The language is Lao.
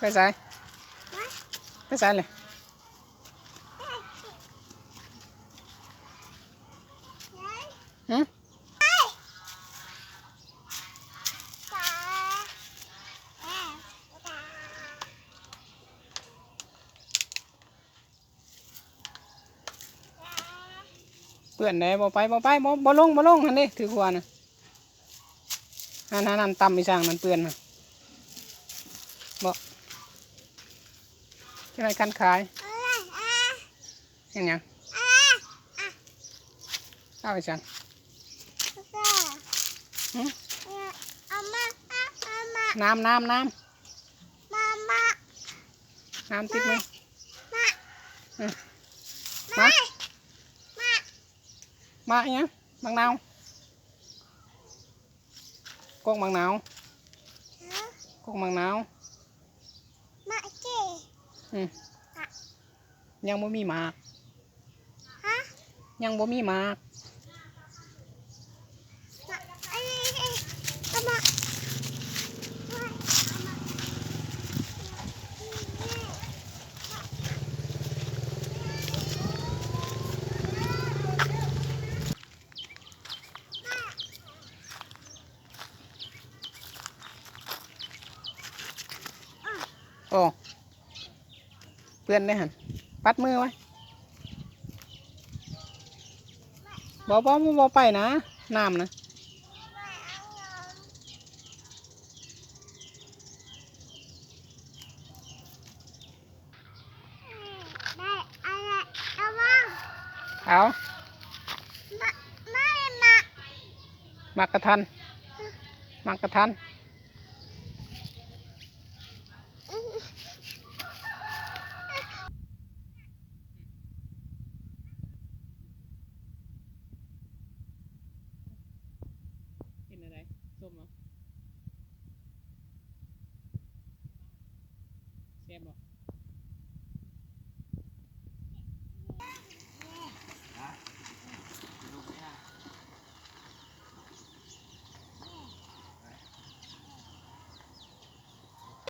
ໄປໃສ? ໄປໃສເລີຍ? ຫຶ? ເປື້ອນໃດ ບໍ່ໄປ ບໍ່ໄປ ບໍ່ ບໍ່ລົງ ບໍ່ລົງ ຫັ້ນເດ້ ຖືກຫົວນະ ຫັ້ນ ຫັ້ນ ຫັ້ນ ຕຳອີ່ສັງນັ້ນເປື້ອນນະ ບໍ່ ຈັ່ງໃດກັນຂາຍ ເຮັດຫຍັງ ເອົາອີ່ສັງ ຫຶ ນ້ຳ ນ້ຳ ນ້ຳ ມາ ມາ ນ້ຳຕິດມື ມາ ເອີ ມາ ມາ ມາອີ່ຫຍັງ ໝາກນາວ ກົກໝາກນາວ ຮະ ກົກໝາກນາວ ມາເກ ອືມ ມາ ຍັງບໍ່ມີໝາກ ຮະ ຍັງບໍ່ມີໝາກ ມາ ເອີຍ ເອີຍ ເອີຍ ມາ ມາ ມາ ໂອ້ ເປື້ອນເດ້ຫັ້ນ ປັດມືໄວ້ ບໍ່ ບໍ່ ບໍ່ ບໍ່ໄປນະ ນ້ຳນະ ເອົາ ໝາກ ໝາກ ໝາກກະທັນ ໝາກກະທັນ. ເປັນແນວໃດ? ສົ້ມບໍ່? ແຊບບໍ່?